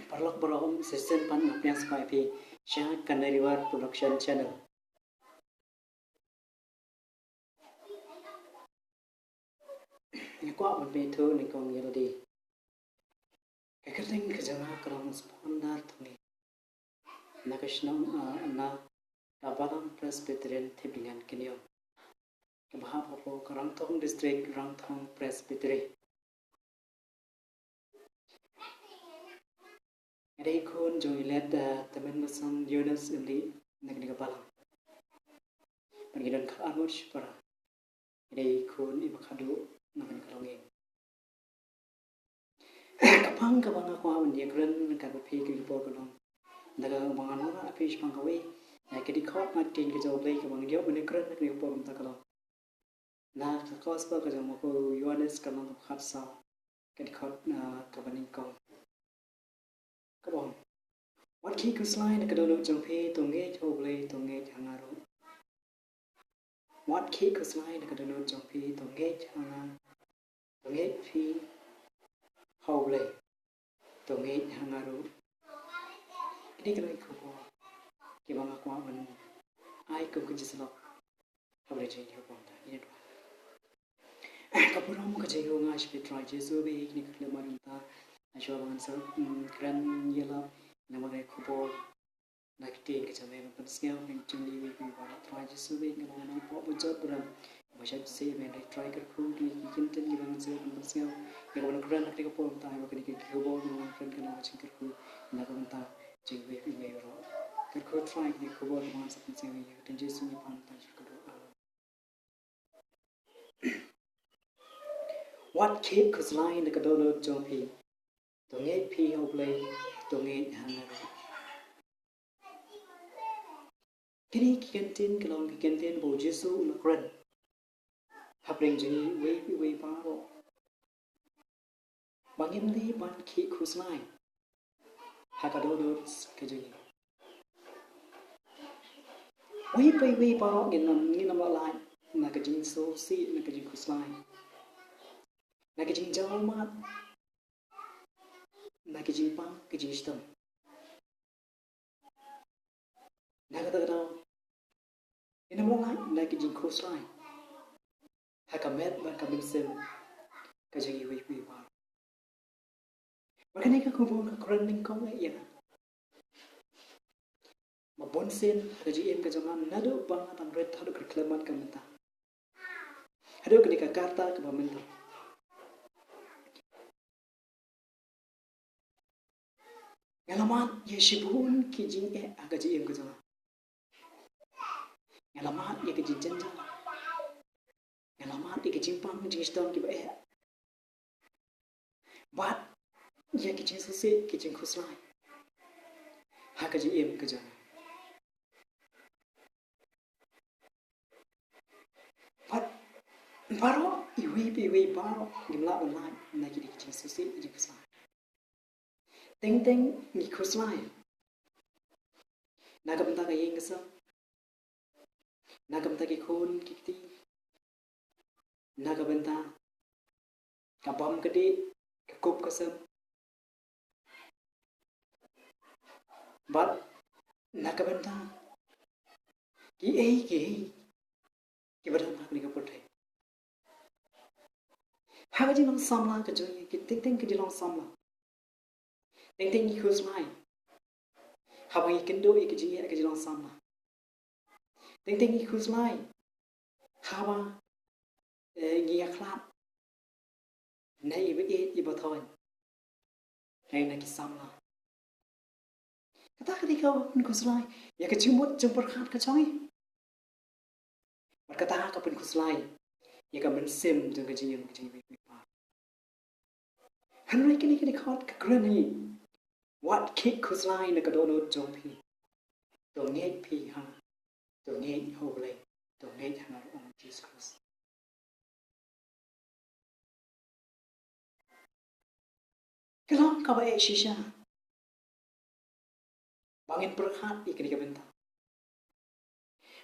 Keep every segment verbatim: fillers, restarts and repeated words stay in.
Paralok baroh, shisien pat nga pdiang sngewbha ïa phi sha Kandai River Production Channel. Nga kwah ban pynbeit ïa kane ka ïa lade. Ka kyrteng ka jong nga ka long Spondar Thongni. Na ka shnong, ah, na ka Balang Presbyterian Thipdingan Kynnion. Kaba hap hapoh ka Rangthong District, Rangthong Presbytery. Nga dei khun jong i Lad, ah, Tymmen Basan Yonas Ymlih na kane ka balang. Bad ngi don khatar ngut shipara. Nga dei khun iba khatduh na kane ka longïing. Ka pang kaba nga kwah ban ïakren ryngkat bad phi kane ka por ka long, da kaba nga wanrah ïa phi shaphang kawei, eh, ka dkhot na ka ktien ka jong U Blei kaba ngan ïoh ban ïakren ha kane ka por mynta ka long na ka Gospel ka jong u Markos, Ïoannis ka lynnong kaba khatsaw, ka dkhot, ah, kaba nyngkong. Ka ong: Wat khie khuslai na ka dohnud jong phi, to ngeit ha U Blei, to ngeit ha nga ruh. Wat khie khuslai na ka dohnud jong phi, to ngeit ha nga, to ngeit phi ha U Blei, to ngeit ha nga ruh. Kine ki long ki khubor kiba nga kwah ban ai kum ka jingïasyllok. Haba ïa jingïakhun ta ïa dua. Ka burom ka jong nga sha phi Trai Jisu, ba ïa kine ki khyllipmat mynta, shuwa ba ngan sa, mm, kren ïalap namar ïa ka khubor na ka ktien ka jong me ban pynsngew ha ka jingim jong ngi baroh. Trai Jisu, ba ïa nga long nongpop ba jot burom, ba shait seh, ba ïa Trai kyrkhu kine ki kyntien kiba ngan sa ban pynsngew, ïa kaba ngan kren ha kane ka por mynta, ïa kine ki khubor kiba ngan kren, ka long ka jingkyrkhu na ka bynta jong iwei pa iwei baroh. Kyrkhu Trai kine ki khubor kiba ngan sa pynsngew ïa ka kyrteng Jisu ngi pan, tang sha ka kyrkhu. Amen. Wat khie khuslai na ka dohnud jong phi, to ngeit phi ha U Blei, to ngeit ha nga ruh. Kine ki kyntien ki long ki kyntien ba u Jisu u la kren hapdeng jong ngi iwei pa iwei baroh, ba ngim dei ban khie khuslai ha ka dohnud ka jong ngi. Iwei pa iwei baroh ngin ym, ngin ym lah lait na ka jingsngewsih, na ka jingkhuslai, na ka jingjaw mat, na ka jingpang ka jingshitom. Na kata ka daw, ngin ym lah lait na ka jingkhuslai ha ka met bad ka mynsiem ka jong iwei pa iwei baroh. Bad kane ka khubor ka kren nyngkong ïa nga. Ba bunsien ha ka jingim ka jong nga, naduh ba nga dang rit haduh ka khyllipmat ka mynta, haduh kane ka karta kaba mynta, nga la mad ïa shibun ki jingeh ha ka jingim ka jong nga. Nga la mad ïa ki jingjynjar. Nga la mad ïa ki jingpang jingshitom kiba eh. Bad ïa ki jingsngewsih, ki jingkhuslai ha ka jingim ka jong nga. Bad baroh, iwei pa iwei baroh, ngim lah ban lait na kine ki jingsngewsih, ki jingkhuslai. Teng teng ngi khuslai na ka bynta ka ïing ka sem, na ka bynta ki khun ki kti, na ka bynta ka bam ka dih, ka kup ka sem, bad na ka bynta kiei kiei kiba don ha kane ka pyrthei. Ha ka jinglong samla ka jong ngi, ki teng teng ki jinglong samla, teng teng ngi khuslai haba ngi kynduh ïa ka jingeh, ka jinglong samla. Teng teng ngi khuslai haba, eh, ngi ïakhlad na iba ïeit iba thoiñ, na ki samla. Kata ka dei kaba pynkhuslai ïa ka jingmut jingpyrkhat ka jong ngi. Bad kata ka pynkhuslai ïa ka mynsiem jong ka jingim ka jong ngi. Hynrei kane ka dkhot ka kren ïa ngi: Wat khie khuslai na ka dohnud jong phi, to ngeit phi ha nga, to ngeit ha U Blei, to ngeit ha nga ruh, ong u Jisu Khrist. Ka long kaba eh shisha ba ngin pyrkhat ïa kane ka bynta.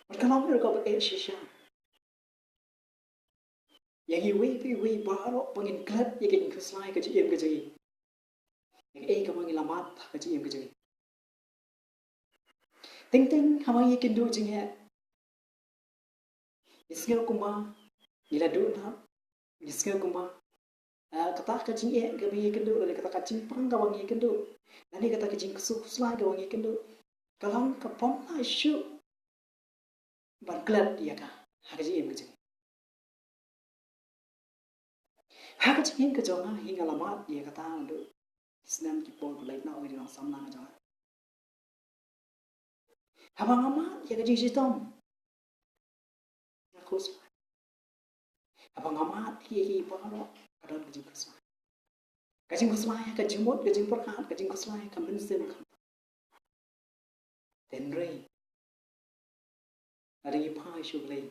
Bad ka long ruh kaba eh shisha ïa ngi iwei pa iwei baroh ba ngin klet ïa ka jingkhuslai ka jingim ka jong ngi. Ïa ka Ei, kaba ngi la mad ha ka jingim ka jong ngi. Teng teng haba ngi ïakynduh jingeh, ngi sngew kumba ngi la duh na, ngi sngew kumba, ah, kata ka jingeh kaba ngi ïakynduh, lane kata ka jingpang kaba ngi ïakynduh, lane kata ka jingkhuslai kaba ngi ïakynduh, ka long ka bym lah shuh ban klet ïa ka ha ka jingim ka jong ngi. Ha ka jingim ka jong nga hi nga la mad ïa kata naduh ki snem ki por ba la ïa nang oi dei nang samla ka jong nga. Haba nga mad ïa ka jingshitom, nga khuslai. Haba nga mad ïa ki baroh ka don ka jingkhuslai. Ka jingkhuslai ha ka jingmut, ka jingpyrkhat, ka jingkhuslai ha ka mynsiem ka. Hynrei lada ngi phai sha U Blei,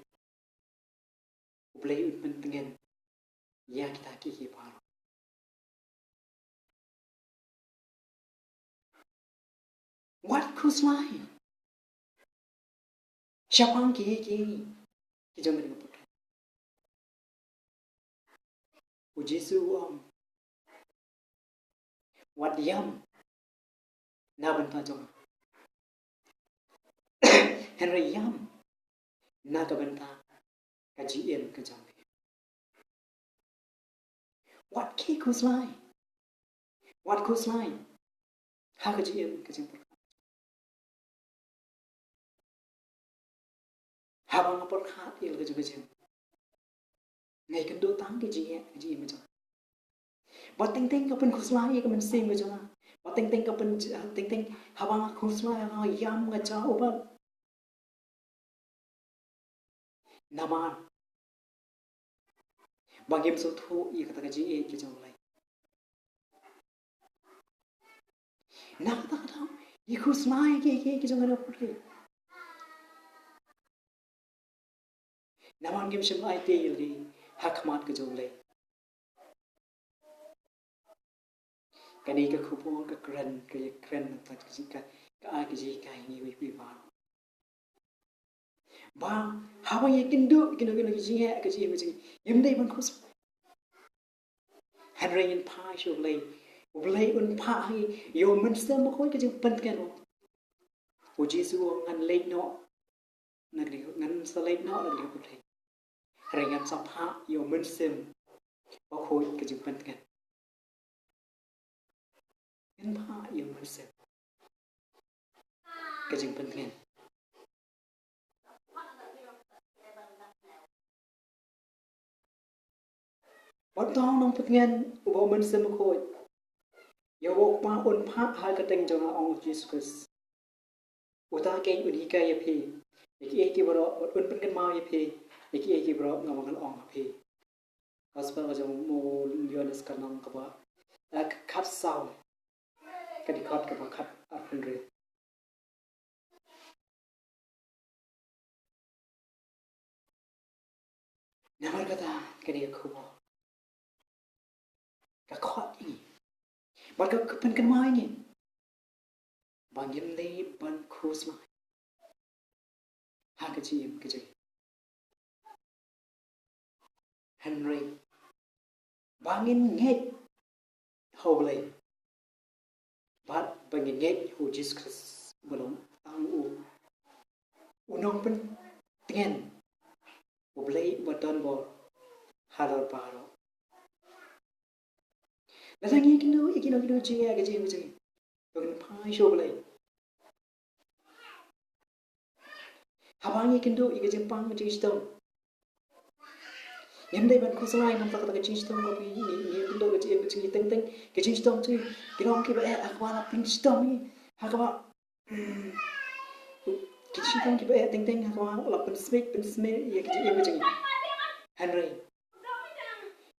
U Blei un pyntngen ïa kita kiei kiei baroh. Wat khuslai shaphang kiei kiei ki jong kane ka pyrthei. U Jisu u ong, wat ïam na bynta jong nga, hynrei ïam na ka bynta ka jingim ka jong phi. Wat ki khuslai, wat khuslai ha ka jingim ka jingpyrkhat. Haba nga pyrkhat ïa la ka jong ka jingim, nga ïakynduh tang ki jingeh ka jingim ka jong nga. Ba teng teng ka pynkhuslai ïa ka mynsiem ka jong nga. Ba teng teng ka pyn, teng teng haba nga khuslai, nga ïam, nga jaw bad. Namar ba ngim sngewthuh ïa kata ka jingïeit ka jong U Blei. Na kata ka daw ngi khuslai ïa kiei kiei ki jong kane ka pyrthei. Namar ngim shym la aiti ïa lade ha khmat ka jong U Blei. Kane ka khubor ka kren, ka ïakren na ka jingkha, ka ai ka jingkha ïa ngi iwei pa iwei. Ba haba ngi ïakynduh kino kino ki jingeh ka jingim ka jong ngi, ngim dei ban khuslai. Hynrei ngin phai sha U Blei, U Blei un phah ha ngi ïa U Mynsiem Bakhuid ka jingpyntngen. U Jisu u ong, ngan leit noh na ka ding, ngan sa leit noh na ka ding ka pyrthei. Hynrei ngan sa phah ïa U Mynsiem Bakhuid ka jingpyntngen. Ngan phah ïa U Mynsiem ka jingpyntngen. Bad uta u nongpyntngen uba U Mynsiem Bakhuid, ïa uba U Kpa un phah ha ka kyrteng jong nga, ong u Jisu Khrist. Uta keiñ un hikai ïa phi ïa kiei kiei baroh, bad un pynkynmaw ïa phi ïa kiei kiei baroh nga ba ngan ong ha phi. Gospel ka jong u Ïoannis ka lynnong kaba, eh, khatsaw, ka dkhot kaba khat, arphew hynriew. Namar kata kane ka khubor ka khot ïa ngi bad ka, ka pynkynmaw ïa ngi ba ngim dei ban khuslai ha ka jingim ka jong ngi. Hynrei ba ngin ngeit ha U Blei bad ba ngin ngeit ha u Jisu Khrist uba long tang u, u nongpyntngen U Blei uba don bor halor baroh. Lada ngi ïakynduh ïa kino kino ki jingeh ha ka jingim ka jong ngi, to ngin phai sha U Blei. Haba ngi ïakynduh ïa ka jingpang ka jingshitom, ngim dei ban khuslai namar kata ka jingshitom kaba ngi, ngi, ngi ïakynduh ka jingim ka jong ngi, teng teng ka jingshitom jong ngi ki long kiba eh ha kaba la pynshitom ïa ngi, ha kaba, hmm, ki jingshitom kiba eh teng teng ha kaba la pynsmit pynsmit ïa ka jingim ka jong ngi. Hynrei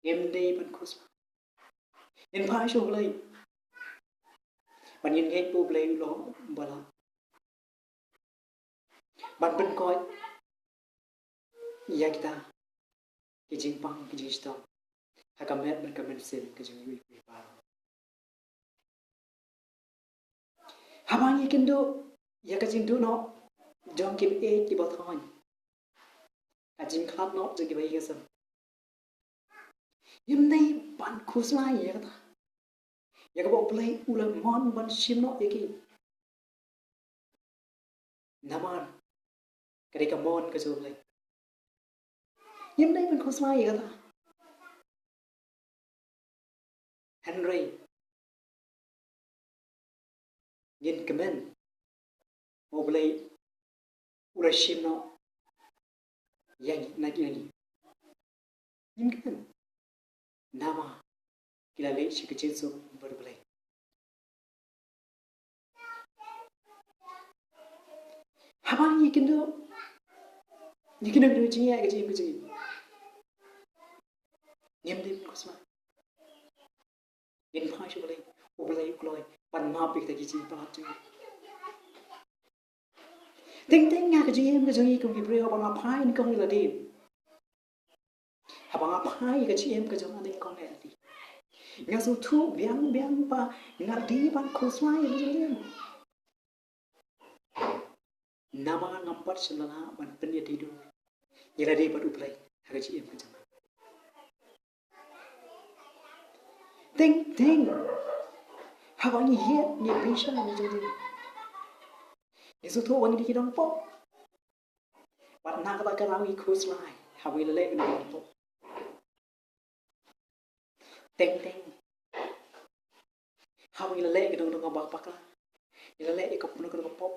ngim dei ban khuslai. Ngin phai sha U Blei ban ngin ngeit ba U Blei u long uba lah ban pynkoit ïa kita ki jingpang ki jingshitom ha ka met bad ka mynsiem ka jong ngi iwei pa iwei baroh. Haba ngi ïakynduh ïa ka jingduh noh jong kiba ïeit kiba thoiñ, ka jingkhlad noh jong kiba ïeit kiba sem, ngim dei ban khuslai ïa kata. ïa kaba U Blei u la mon ban shim noh ïa ki. Namar ka dei ka mon ka jong U Blei. Ngim dei ban khuslai ïa kata. Hynrei ngin kmen ba U Blei u la shim noh ïa ngi, na ïa ngi. Ngim kmen. Namar ki la leit sha ka jingsuk bad U Blei. Haba ngi kynduh, ngi kynduh, kynduh jingeh ha ka jingim ka jong ngi, ngim dei ban khuslai. Ngin phai sha U Blei, U Blei u kloi ban map ïa kita ki jingpalat jong ngi. Teng teng ha ka jingim ka jong ngi kum ki briew, haba nga phai nyngkong ïa lade, haba nga phai ïa ka jingim ka jong nga nyngkong ïa lade, nga sngewthuh biang biang ba nga dei ban khuslai ïa ka jingim. Namar ngam pat shym la lah ban pynïadei dur ïa lade bad U Blei ha ka jingim ka jong nga. Teng teng haba ngi ïeit, ngi bishar, ngi jingim, ngi sngewthuh ba ngi dei ki nongpop. Bad na kata ka daw ngi khuslai haba ngi la leh ki nongpop. Teng teng haba ngi la leh ki nong nong ba bakla, ngi la leh ïa ka pyndonkam ka pop,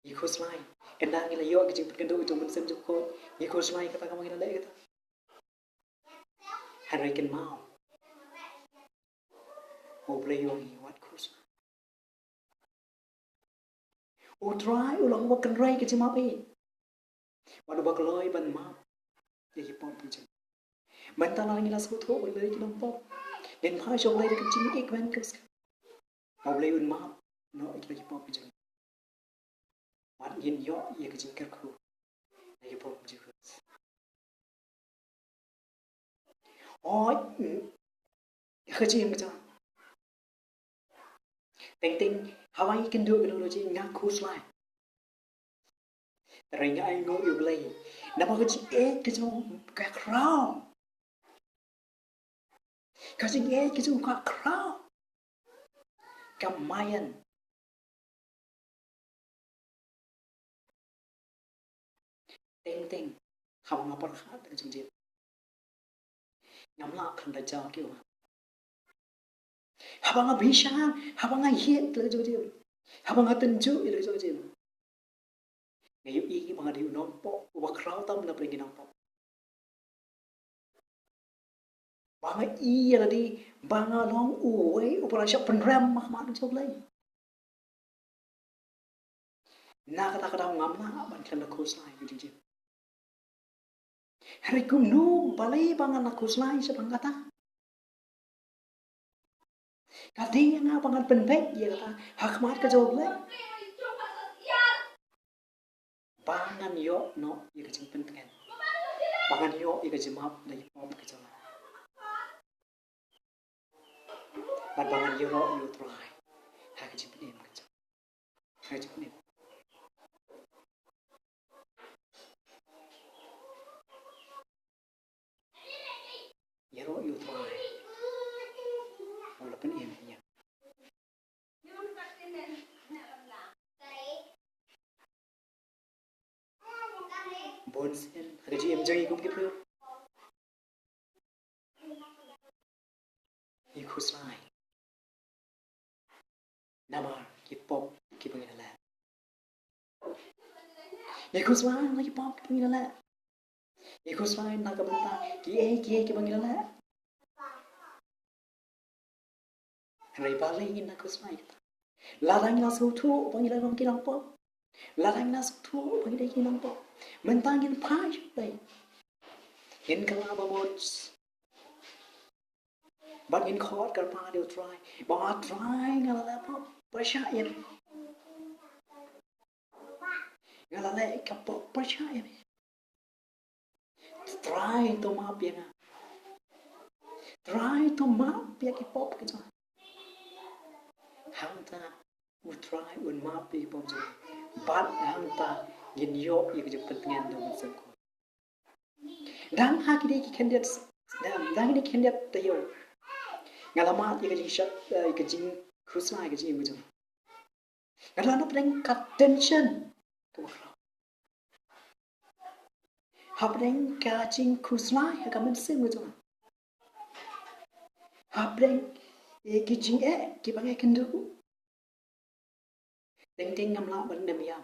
ngi khuslai. Ynda ngi la ïoh ka jingpynkynduh jong u Mynsiem Bakhuid, ngi khuslai kata kaba ngi la leh kata. Hynrei kynmaw, U Blei u ong wat khuslai. U Trai u long uba kynrei ka jingmap ïeit bad uba kloi ban map ïa ki pop ki jong ngi. Mynta lada ngi la sngewthuh ba ngi la dei ki nongpop, ngin phai sha U Blei da ka jingïeit kaba skhem ba U Blei un map noh ïa ki pop ki jong ngi. Bad ngin ïoh ïa ka jingkyrkhu na ki pop ki jong ngi. Hooid, mm, ha ka jingim ka jong nga, teng teng haba ngi kynduh kynduh jingeh nga khuslai. Hynrei nga ainguh ïa U Blei namar ka jingïeit ka jong u ka khraw. Ka jingïeit ka jong u ka khraw, ka maïan. Teng teng haba nga pyrkhat ïa ka jingjia, ngam lah khlem da jaw ki ong. Haba nga bishar, haba nga ïeit ïa ka jingjia, haba nga tynjuh ïa ka jingjia, nga ïohi ba nga dei u nongpop uba khraw tam na pdeng ki nongpop. Ba nga ïohi ïa lade ba nga long uwei uba la shah pynrem ha khmat ka jong U Blei. Na kata ka daw ngam lah ban khlem da khuslai ïa ka jingjia. Hynrei kumno balei ba ngan da khuslai shaphang kata? Ka dei ïa nga ba ngan pynbeit ïa kata ha khmat ka jong U Blei, ba ngan ïoh noh ïa ka jingpyntngen, ba ngan ïoh ïa ka jingmap na ki pop ki jong nga, bad ba ngan ïaroh ïa U Trai ha ka jingpynim ka jong nga. Ha ka jingpynim. Ïaroh ïa U Trai, u la pynim ïa ngi. Bun sien ha ka jingim jong ngi kum ki briew, ngi khuslai namar ki pop kiba ngi la leh. Ngi khuslai na ki pop kiba ngi la leh. Ngi khuslai na ka bynta kiei kiei kiba ngi la leh. Hynrei balei ngin da khuslai kata? Lada ngi la sngewthuh ba ngi la long ki nongpop, lada ngi la sngewthuh ba ngi dei ki nongpop, mynta ngin phai sha U Blei, ngin kylla ba mut, bad ngin khot kyrpad ïa U Trai ba, A Trai, nga la leh pop pyrshah ïa me. Nga la leh ka pop pyrshah ïa me. Trai, to map ïa nga. Trai, to map ïa ki pop ki jong nga. Hangta U Trai un map ïa ki pop jong ngi, bad hangta ngin ïoh ïa ka jingpyntngen na U Mynsiem Bakhuid. Dang ha kine ki khyndiat, dang, dang ha kine ki khyndiat taïew, Nga la mad ïa ka jingshad, eh, ïa ka jingkhuslai ïa ka jingim ka jong nga. Nga la hapdeng ka tension kaba khraw. Hapdeng ka jingkhuslai ha ka mynsiem ka jong nga. Hapdeng, eh, ki jingeh kiba nga ïakynduh. Teng teng ngam lah ban ym ïam.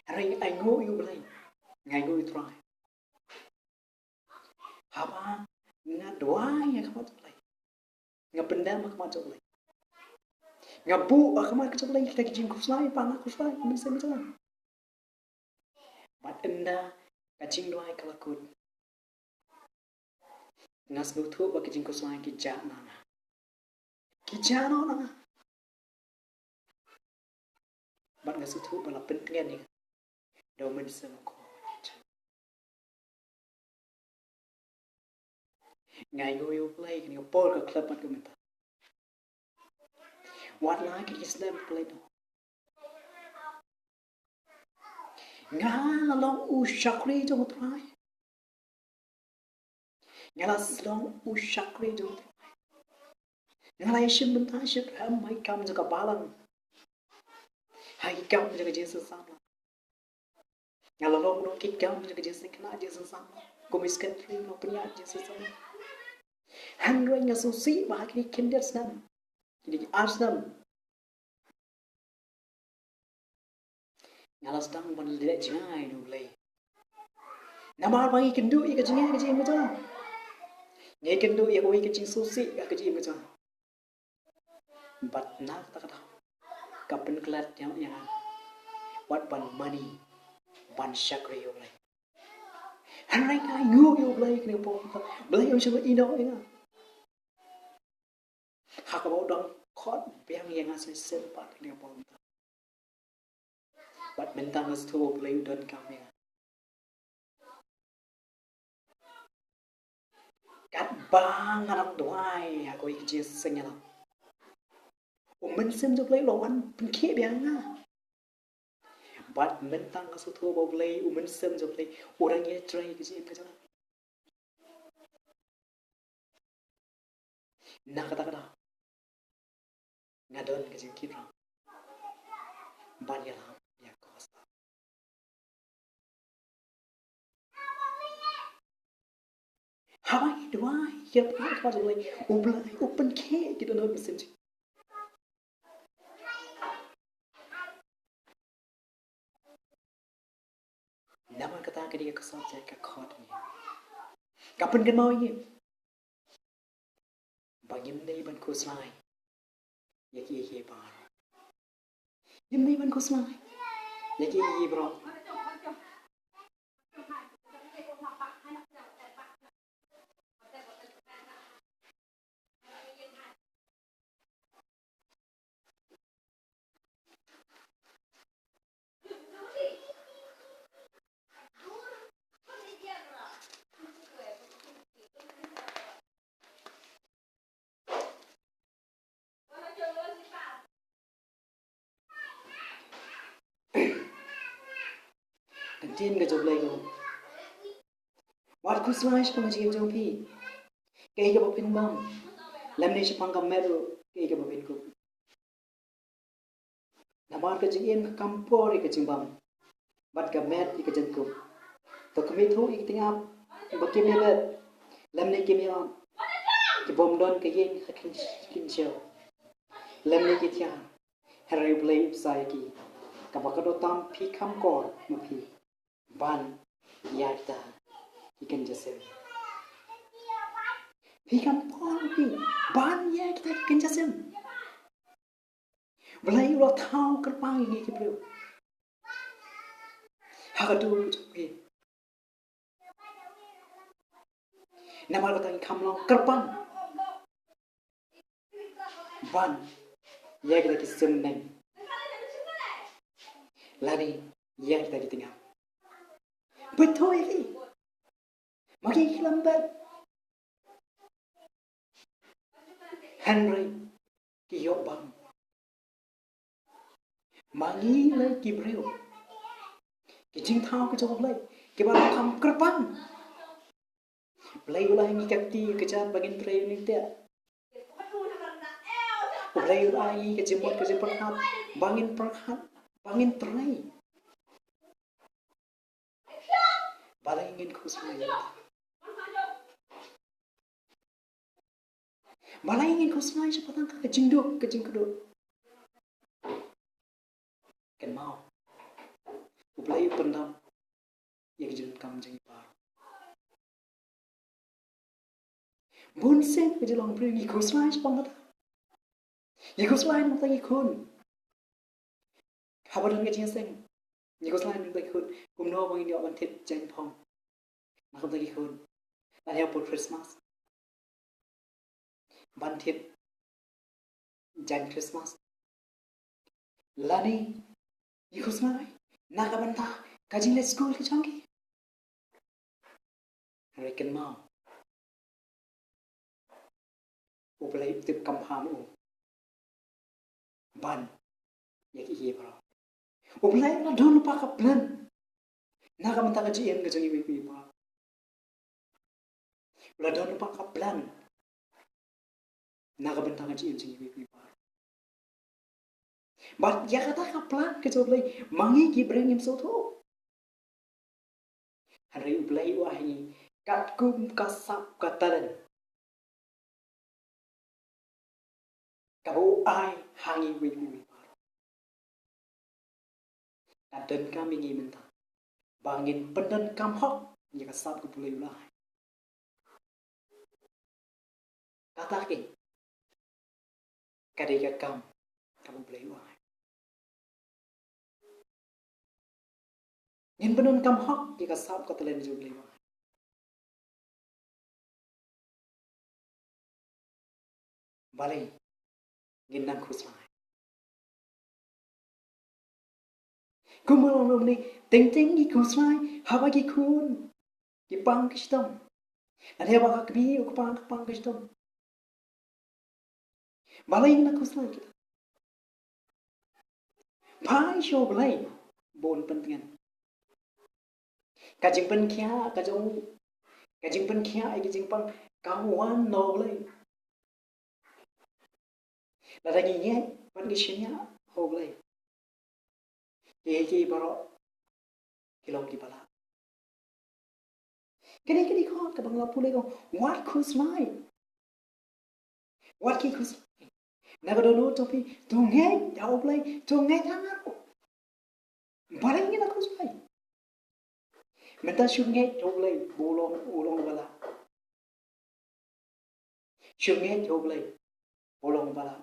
Hynrei nga ainguh ïa U Blei. Nga ainguh ïa U Trai. Haba nga duwai ha khmat U Blei, nga pyndem ha khmat U Blei, nga buh ha khmat U Blei kita ki jingkhuslai ba nga khuslai ha ka mynsiem jong nga. Bad ynda ka jingduwai ka la kut, nga sngewthuh ba ki jingkhuslai ki jah noh na nga. Ki jah noh na nga. Bad nga sngewthuh ba la pyntngen ïa nga da U Mynsiem Bakhuid. Nga ainguh ïa U Blei, kane ka por ka khlem pat ka mynta. Wat la ki snem pynleit noh, nga la long u shakri jong U Trai. Nga la long u shakri jong U Trai. Nga la ïashim bynta shitrhem ha ki kam jong ka balang, ha ki kam jong ka jingseng samla. Nga la long ruh ki kam jong ka jingseng khynnah jingseng samla. Kum u secretary, u nongpynïaid jingseng samla. Hynrei nga sngewsih ba ha kine ki khyndiat snem, kine ki ar snem, nga la sdang ban leh jngai na U Blei. Namar ba ngi kynduh ïa ka jingeh ha ka jingim ka jong nga. Ngi kynduh ïa kawei ka jingsngewsih ha ka jingim ka jong nga. Bad na kata ka daw ka pynklet ïa nga wat ban mane ban shakri ïa U Blei. Hynrei nga ainguh ïa U Blei kane ka por mynta, Blei um shym la ïehnoh ïa nga. Ha kaba u dang khot biang ïa nga shisien pat kane ka por mynta. Bad mynta nga sngewthuh ba U Blei u donkam ïa nga. Katba nga dang duwai ha kawei ka jingsngewsih, U Mynsiem jong U Blei u la wan pynkhih biang ïa nga. Bad mynta nga sngewthuh ba U Blei, U Mynsiem jong U Blei u dang ïatrei ha ka jingim ka jong nga. Na kata ka daw nga don ka jingkit rong ban ïalam ïa ka Khrist. Haba ngi duwai ïa ka khmat U Blei, U Blei u pynkhih ïa ki dohnud mynsiem jong ngi. Namar kata ka dei ka subject ka khot ngi, ka pynkynmaw ïa ngi ba ngim dei ban khuslai ïa kiei kiei baroh. Ngim dei ban khuslai ïa kiei kiei baroh. Ka ktien ka jong U Blei ka ong, wat khuslai shaphang ka jingim jong phi, kaei kaba phin bam, lymne shaphang ka met ruh kaei kaba phin kup. Namar ka jingim ka kam por ïa ka jingbam, bad ka met ïa ka jingkup. To khmih thuh ïa ki tyngab ba kim ïabet lymne kim ïaot, ki bym don ka ïing ha ki kynshew lymne ki thiar, hynrei U Blei u bsa ïa ki. Kaba kut tam, phi kham kor ma phi ban ïa kita ki kynja sim. Phi kham kor ma phi ban ïa kita ki kynja sim. Blei u la thaw kyrpang ïa ngi ki briew ha ka dur jong phi. Namar kata ngi kham long kyrpang ban ïa kita ki sim neng lane ïa kita ki tyngab. Peit to ïa ki, ma ki khlem bet, hynrei ki ïoh bam. Ma ngi lei ki briew, ki jingthaw ki jong U Blei kiba la kham kyrpang. Blei u la ai ngi ka kti ka jam ba ngin trei, ngin teh. U Blei u la ai ka jingmut ka jingpyrkhat ba ngin pyrkhat, ba ngin trei. Balei ngin khuslai? Balei ngin khuslai shaphang ka jingduk ka jingkduk? Kynmaw, U Blei u pyndap ïa ka jingdonkam jong ngi baroh. Bun sien ka jinglong briew ngi khuslai shaphang kata. Ngi khuslai na ka bynta ki khun. Haba don ka jingïaseng, ngi khuslai na ka bynta ki khun. Kumno ba ngin ïoh ban thied jaiñ phong na ka bynta ki khun? Lane ha por Christmas, ban thied jaiñ Christmas. Lane ngi khuslai na ka bynta ka jingleit skul ka jong ki. Hynrei kynmaw, U Blei u tip kam bha ma u ban ïa kiei kiei baroh. U Blei u la don lypa ka plan na ka bynta ka jingim ka jong iwei pa iwei. U la don lypa ka plan na ka bynta ka jingim jong iwei pa iwei. Bad ïa kata ka plan ka jong U Blei, ma ngi ki briew ngim sngewthuh. Hynrei U Blei u ai ha ngi katkum ka sap ka talent kaba u ai ha ngi iwei pa iwei. Ka donkam ïa ngi mynta ba ngin pyndonkam hok ïa ka sap kaba U Blei u la ai. Kata ka, ka dei ka kam kaba U Blei u ai. Ngin pyndonkam hok ïa ka sap ka talent jong U Blei u ai. Balei ngin nang khuslai? Kumba long lum ne, teng teng ngi khuslai haba ki khun ki pang ki shitom. Lane haba ka kmie u kpa ka pang ka shitom. Balei ngin nang khuslai kita? Phai sha U Blei ba un pyntngen. Ka jingpynkhiah ka jong u, ka jingpynkhiah ïa ka jingpang ka wan na U Blei. Lada ngi ngeit bad ngi shaniah ha U Blei, kiei kiei baroh ki long kiba lah. Kane ka dei ka khot kaba nga la pule, ko wat khuslai. Wat ki khuslai. Na ka dohnud jong phi, to ngeit ha U Blei, to ngeit ha nga ruh. Balei ngin nang khuslai? Mynta shu ngeit ha U Blei ba u long, u long uba lah. Shu ngeit ha U Blei ba u long uba lah.